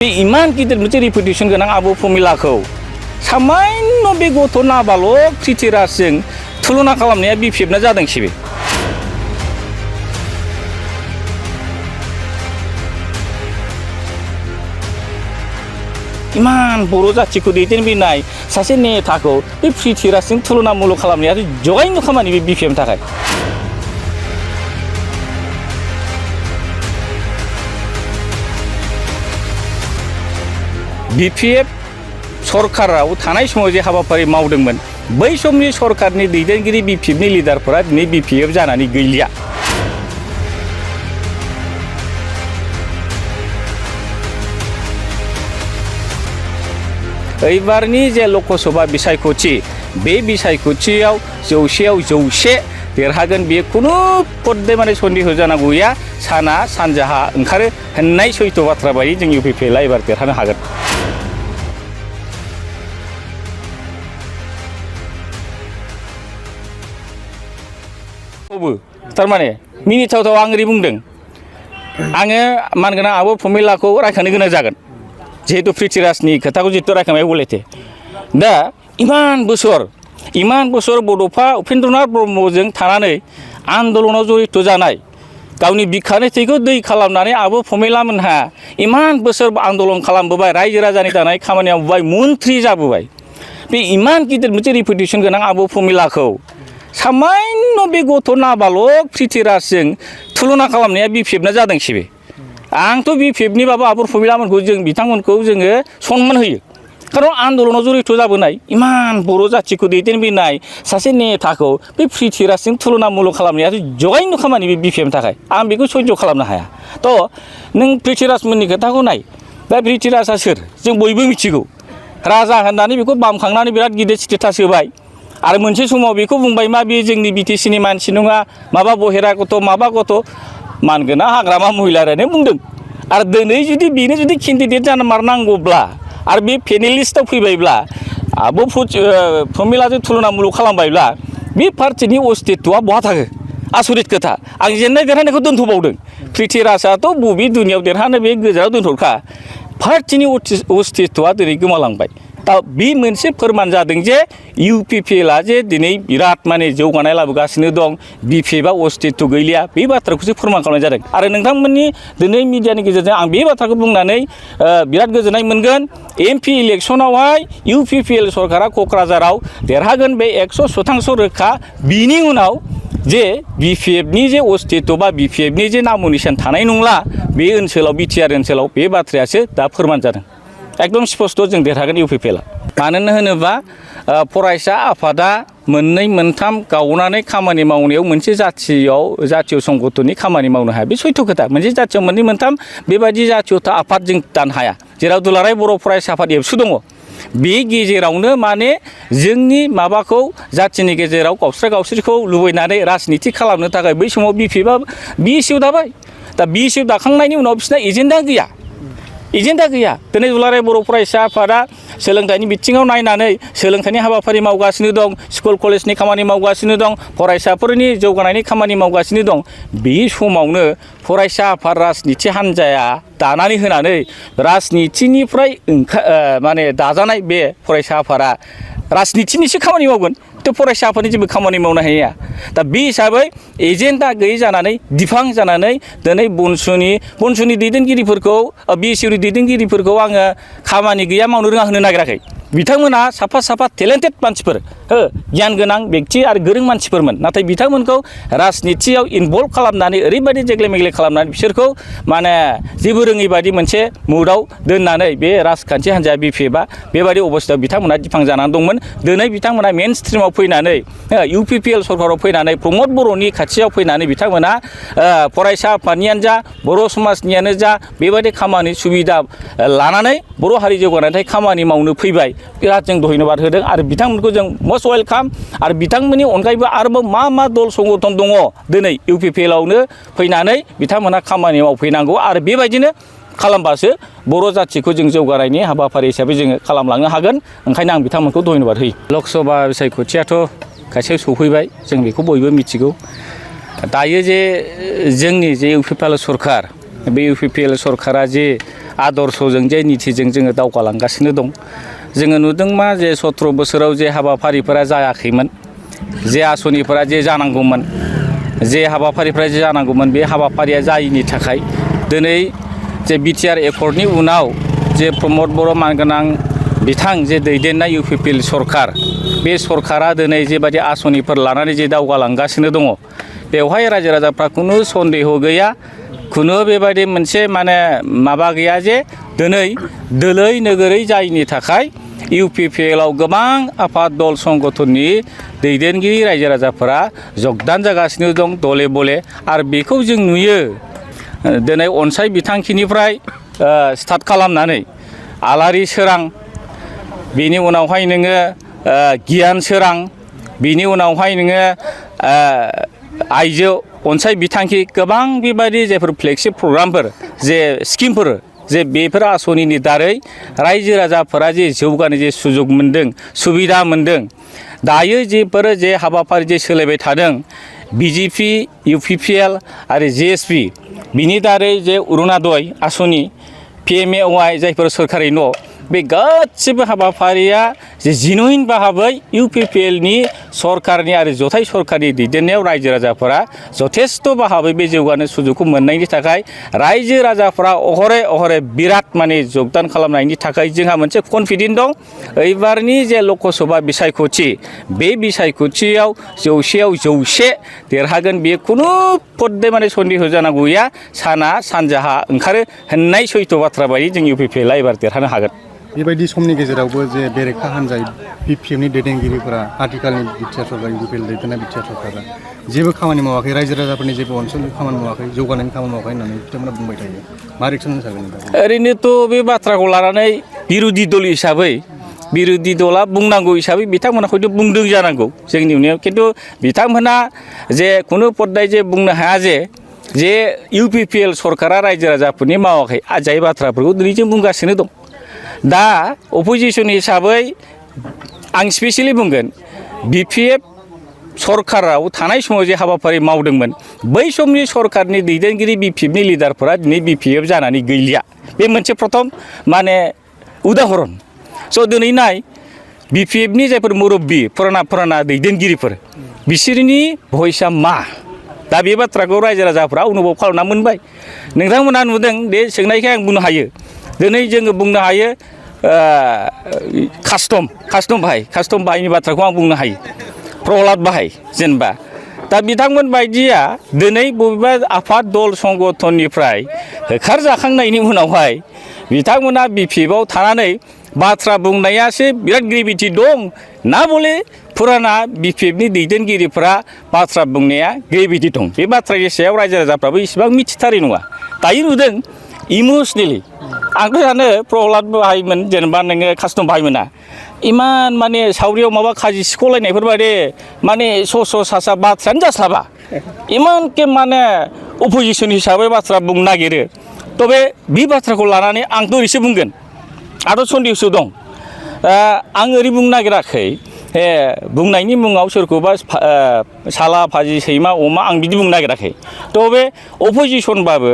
इमान गिदिर मोनसे रिपुटेसन गोनां आब' प्रमिलाखौ सामान्य बे गथ' नाबालक प्रिथिराजजों तुलना खालामनाया बिपिएफना जादोंसै बे। इमान बर' जाथिखौ दैदेनबोनाय सासे नेताखौ बे प्रिथिराजजों तुलनामुलक खालामनाया जगायनो खामानि बे बिपिएफनि थाखाय। बिपिएफ सरकाराव थानाय समाव जे हाबाफारि मावदोंमोन बै समनि सरकारनि दैदेनगिरि बिपिएफनि लिडारफोरा दिनै बिपिएफ जानानै गैलिया। एबारनि जे लकसभा बिसायख'थि बे बिसायख'थियाव 100आव 100 देरहागोन बे खुनु पदे माने सन्देह जानांगौ गैया। साना सानजाहा ओंखारो होननाय सैथ' बाथ्रा बायदि जों इउपिपिएलआ एबार देरहानो हागोन। थारमाने मिनिथावथाव आं ओरै बुंदों आङो मानगोनां आब' प्रमिलाखौ रायखांनो गोनां जागोन जिहेतु प्रिथिराजनि खोथाखौ जिहेतु रायखांबाय गलेथे दा इमान बोसोर बड'फा उपेन्द्रनाथ ब्रह्मजों थानानै आन्दलनाव जड़ित जानाय गावनि बिखानि थैखौ दै खालामनानै आब' प्रमिला मोनहा इमान बोसोर आन्दलन खालामबोबाय रायजो राजानि थाखाय खामानि मावबोबाय मन्त्रि जाबोबाय बे इमान गिदिर मोनसे रिपुटेसन गोनां आब' प्रमिलाखौ सामान्य बे गथ' नाबालक प्रिथिराजजों तुलना खालामनाया बिपिएफना जादोंसै बे। आंथ' बिपिएफनि बाबा आब' प्रमिलामोनखौ जों बिथांमोनखौ जोङो सनमान होयो खारन आन्दलनाव जड़ित जाबोनाय इमान बर' जाथिखौ दैदेनबोनाय सासे नेताखौ बे प्रिथिराजजों तुलनामुलक खालामनाया जगायनो खामानि बे बिपिएफनि थाखाय आं बेखौ सयज' खालामनो हाया। थ' नों प्रिथिराजमोननि खोथाखौ नाय दा प्रिथिराजआ सोर जों बयबो मिथिगौ राजा होननानै बेखौ बामखांनानै बिराद गिदिर स्टेटास होबाय आरो मोनसे समाव बेखौ बुंबाय मा बे जोंनि बिटिसिनि मानसि नङा माबा बहेरा गथ' माबा गथ' मानगोनां हाग्रामा महिलायानो बुंदों आरो दिनै जुदि बेनो जुदि केन्डिडेट जानो मारनांगौब्ला आरो बे पेनेलिस्टआव फैबायब्ला आब' प्रमिलाजों तुलनामुलक खालामबायब्ला बे पार्टिनि अस्तित्वआ बहा थाखो आसरित खोथा। आं जेननाय देरहानायखौ दोनथ'बावदों प्रिथिराजआथ' बबे दुनियाव देरहानो बे गोजानाव दोनथ'खा पार्टिनि अस्तित्वआ दिनै गोमालांबाय। दा बे मोनसे फोरमान जादों जे इउपिपिएलआ जे दिनै बिराद माने जौगानाय लाबोगासिनो दं बिपिएफआ अस्तित्व गैलिया बे बाथ्राखौसो फोरमान खालामनाय जादों आरो नोंथांमोननि दिनै मिडियानि गेजेरजों आं बे बाथ्राखौ बुंनानै बिराद गोजोननाय मोनगोन एमपि इलेक्सनावहाय इउपिपिएल सरकारा क'क्राझाराव देरहागोन बे 100% रोखा। बिनि उनाव जे बिपिएफनि जे अस्तित्व बा बिपिएफनि जे नामुनिसन थानाय नंला बे ओनसोलाव बिटिआर ओनसोलाव बे बाथ्रायासो दा फोरमान जादों एकदम स्पस्ट जों देरहागोन इउपिपिएलआ। मानो होनोबा फरायसा आफादा मोननै मोनथाम गावनानै खामानि मावनायाव मोनसे जातीय संगठननि खामानि मावनो हाया बे सैथ' खोथा। मोनसे जाथियाव मोननै मोनथाम बेबायदि जातीयता आफाद जों दानो हाया जेराव दुलाराय बर' फरायसा आफाद एबसु दङ बे गेजेरावनो माने जोंनि माबाखौ जाथिनि गेजेराव गावस्राखौ लुबैनानै राजनिति खालामनो थाखाय बै समाव बिपिएफआ बिएसइउ दाबाय। दा बिएसइउ दाखांनायनि उनाव बिसोरना एजेन्डा गैया दिनै दुलाराय बर' फरायसा आफादा सोलोंथाइनि बिथिङाव नायनानै सोलोंथाइनि हाबाफारि मावगासिनो दं स्कुल कलेजनि खामानि मावगासिनो दं फरायसाफोरनि जौगानायनि खामानि मावगासिनो दं। बे समावनो फरायसा आफाद राजनिति हान्जाया दानानै होनानै राजनितिनिफ्राय माने दाजानाय बे फरायसा आफादा राजनितिनिसो खामानि मावगोन थ' फरायसा आफादनि जेबो खामानि मावनो हाया। दा बे हिसाबै एजेन्डा गैयै जानानै दिफां जानानै दिनै बनसुनि दैदेनगिरिफोरखौ बिएसइउनि दैदेनगिरिफोरखौ आङो खामानि गैया मावनो रोङा होनो नागिराखै। बिथांमोना साफा टेलेन्टेड मानसिफोर गियान गोनां बेक्ति आरो गोरों मानसिफोरमोन नाथाय बिथांमोनखौ राजनितियाव इनभल्भ खालामनानै ओरैबायदि जेग्ले मेग्ले खालामनानै बिसोरखौ माने जेबो रोङै बायदि मोनसे मुडआव दोननानै बे राजखान्थि हान्जाया बिपिएफआ बेबायदि अबस्थायाव बिथांमोना दिफां जानानै दंमोन। दिनै बिथांमोना मेन स्ट्रिमाव फैनानै इउपिपिएल सरकाराव फैनानै प्रमद बर'नि खाथियाव फैनानै बिथांमोना फरायसा आफादनियानो जा बर' समाजनियानो जा बेबायदि खामानि सुबिदा लानानै बर' हारि जौगानायनि थाखाय खामानि मावनो फैबाय बिराद जों धन्यबाद होदों आरो बिथांमोनखौ जों मस्ट वेलकाम। आरो बिथांमोननि अनगायैबो आरोबाव मा दल संगठन दङ दिनै इउपिपिएलआवनो फैनानै बिथांमोनहा खामानि मावफैनांगौ आरो बेबायदिनो खालामबासो बर' जाथिखौ जों जौगानायनि हाबाफारि हिसाबै जोङो खालामलांनो हागोन। ओंखायनो आं बिथांमोनखौ धन्यबाद होयो। लकसभा बिसायख'थियाथ' खाथियाव सफैबाय जों बेखौ बयबो मिथिगौ। दायो जे जोंनि जे इउपिपिएल सरकार बे UPPL सरकारा जे आदर्शजों जे नीतिजों जोङो दावगालांगासिनो दं जोङो नुदों मा जे 17 बोसोराव जे हाबाफारिफोरा जायाखैमोन जे आसनिफोरा जे जानांगौमोन जे हाबाफारिफोरा जे जानांगौमोन बे हाबाफारिया जायैनि थाखाय दिनै जे BTR एकर्डनि उनाव जे प्रमद बर' मानगोनां बिथां जे दैदेननाय UPPL सरकार बे सरकारा दिनै जेबायदि आसनिफोर लानानै जे दावगालांगासिनो दङ बेवहाय रायजो राजाफ्रा खुनु सन्देह गैया खुनु बेबायदि मोनसे माने माबा गैया जे दिनै दोलै नोगोरै जायैनि थाखाय UPPLआव गोबां आफाद दल संगठननि दैदेनगिरि रायजो राजाफोरा जगदान जागासिनो दं दले बले आरो बेखौ जों नुयो दिनै अनसाय बिथांखिनिफ्राय स्टार्ट खालामनानै आलारि सोरां बेनि उनावहाय नोङो गियान सोरां बेनि उनावहाय नोङो आइजो अनसाय बिथांखि गोबां बेबायदि जायफोर फ्लेगशिप प्रग्रामफोर जे स्किमफोर जे बेफोर आसनिनि दारै रायजो राजाफोरा जे जौगानो जे सुजुग मोन्दों सुबिदा मोन्दों दायो जेफोर जे हाबाफारि जे सोलायबाय थादों BJP UPPL आरो JSP बिनि दारै जे अरुणोदय आसनि PMAY जायफोर सोरखारि न' बे गासिबो हाबाफारिया जे जिनुइन भाबै UPPLनि सरकारनि आरो जथाय सरकारनि दैदेननायाव रायजो राजाफोरा जथेस्थ' भाबै बे जौगानो सुजुगखौ मोननायनि थाखाय रायजो राजाफोरा अहरे बिराद माने जगदान खालामनायनि थाखाय जोंहा मोनसे कनफिडेन्ट दं एबारनि जे लकसभा बिसायख'थि बे बिसायख'थियाव 100आव 100 देरहागोन बे खुनु पदे माने सन्देह जानांगौ गैया साना सानजाहा ओंखारो होननाय सैथ' बाथ्रा बायदि जों UPPLआ एबार देरहानो हागोन बेबायदि समनि गेजेरावबो जे बेरेखा हान्जाय BPFनि दैदेनगिरिफोरा आथिखालनि BTR सरकार UPPL दैदेननाय BTR सरकारा जेबो खामानि मावाखै रायजो राजाफोरनि जेबो अनसुंथाइ खामानि मावाखै जौगानायनि खामानि मावाखै होननानै बिथांमोना बुंबाय थायो मा रिएक्सन होनो सानगोन नोंथाङा ओरैनोथ' बे बाथ्राखौ लानानै बिरोधि दल हिसाबै बिरोधि दला बुंनांगौ हिसाबै बिथांमोना हयथ' बुंदों जानांगौ जोंनि नुनायाव खिन्थु बिथांमोना जे खुनु पददाय जे बुंनो हाया जे UPPL सरकारा रायजो राजाफोरनि मावाखै जाय बाथ्राफोरखौ दिनै जों बुंगासिनो दं दा अपोजिसन हिसाबै आं स्पेसियेलि बुंगोन BPF सरकाराव थानाय समाव जे हाबाफारि मावदोंमोन बै समनि सरकारनि दैदेनगिरि BPFनि लिडारफोरा दिनै BPF जानानै गैलिया बे मोनसे प्रथम माने उदाहरन स' दिनै नाय BPFनि जायफोर मुरब्बि फुराना दैदेनगिरिफोर बिसोरनि भइसआ मा दा बे बाथ्राखौ रायजो राजाफ्रा अनुभब खालामना मोनबाय नोंथांमोना नुदों बे सोंनायखाय आं बुंनो हायो दिनै जोङो बुंनो हायो कास्टम बाहायनि बाथ्राखौ आं बुंनो हायो प्रहलाद बाहाय जेनेबा दा बिथांमोन बायदिया दिनै बबेबा आफाद दल संगठननिफ्राय होखारजाखांनायनि उनावहाय बिथांमोना BPFआव थानानै बाथ्रा बुंनायासो बिराद ग्रेभिटि दं ना बले फुराना BPFनि दैदेनगिरिफोरा बाथ्रा बुंनाया ग्रेभिटि दं बे बाथ्रानि सायाव रायजो राजाफ्राबो इसेबां मिथिथारै नङा दायो नुदों इमसनेलि आंथ' सानो प्रहलाद बाहायमोन जेनेबा नोङो कास्टम बाहायमोना इमान माने सावरियाव माबा खाजि सिख'लायनायफोर बायदि माने सा बाथ्रायानो जास्लाबा इमानके माने अपोजिसन हिसाबै बाथ्रा बुंनो नागिरो थ' बे बाथ्राखौ लानानै आंथ' ओरैसो बुंगोन आंथ' सन्देहसो दं आं ओरै बुंनो नागिराखै बुंनायनि मुङाव सोरखौबा साला फाजि सैमा अमा आं बिदि बुंनो नागिराखै थ' बे अपोजिसनबाबो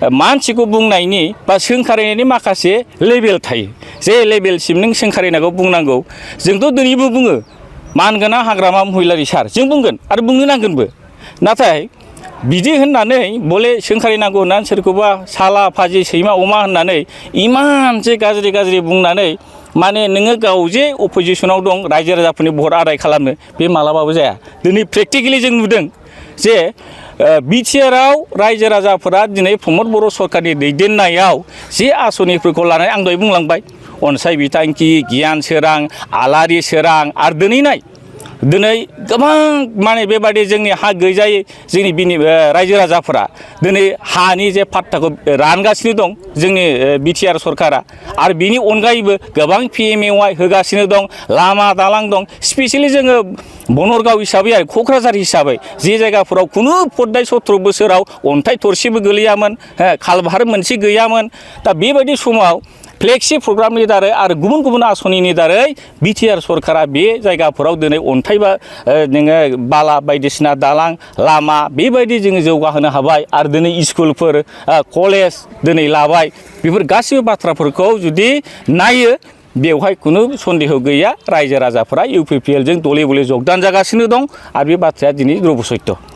मानसिखौ बुंनायनि बा सोंखारिनायनि माखासे लेभेल थायो जे लेभेलसिम नों सोंखारिनायखौ बुंनांगौ जोंथ' दिनैबो बुङो मानगोनां हाग्रामा महिलारि सार जों बुंगोन आरो बुंनो नांगोनबो नाथाय बिदि होननानै बले सोंखारिनांगौ होननानै सोरखौबा साला फाजि सैमा अमा होननानै इमान जे गाज्रि बुंनानै माने नोङो गाव जे अपोजिसनाव दं रायजो राजाफोरनि भट आदाय खालामनो बे मालाबाबो जाया दिनै प्रेक्टिकेलि जों नुदों जे BTRआव रायजो राजाफोरा दिनै प्रमद बर' सरकारनि दैदेननायाव जे आसनिफोरखौ लानानै आं दहाय बुंलांबाय अनसाय बिथांखि गियान सोरां आलारि सोरां आरो दिनै गोबां माने बेबादि जोंनि हा गैजायै जोंनि रायजो राजाफोरा दिनै हानि जे पाट्टाखौ रानगासिनो दं जोंनि BTR सरकारा आरो बिनि अनगायैबो गोबां PMAY होगासिनो दं लामा दालां दं स्पेसियेलि जोङो बनरगाव हिसाबै आरो क'क्राझार हिसाबै जे जायगाफोराव खुनु पद्दाय 17 बोसोराव अन्थाइ थरसेबो गोलैयामोन खालभार मोनसे गैयामोन दा बेबायदि समाव फ्लेक्सि प्रग्रामनि दारै आरो गुबुन गुबुन आसनिनि दारै बिटिआर सरकारा बे जायगाफोराव दिनै अन्थाइ बा नोङो बाला बायदिसिना दालां लामा बेबायदि जोङो जौगाहोनो हाबाय आरो दिनै स्कुलफोर कलेज दिनै लाबाय बेफोर गासिबो बाथ्राफोरखौ जुदि नायो बेवहाय खुनु सन्देह गैया रायजो राजाफोरा इउपिपिएलजों गले गले जगदान जागासिनो दं आरो बे बाथ्राया दिनै ध्रुब सत्य।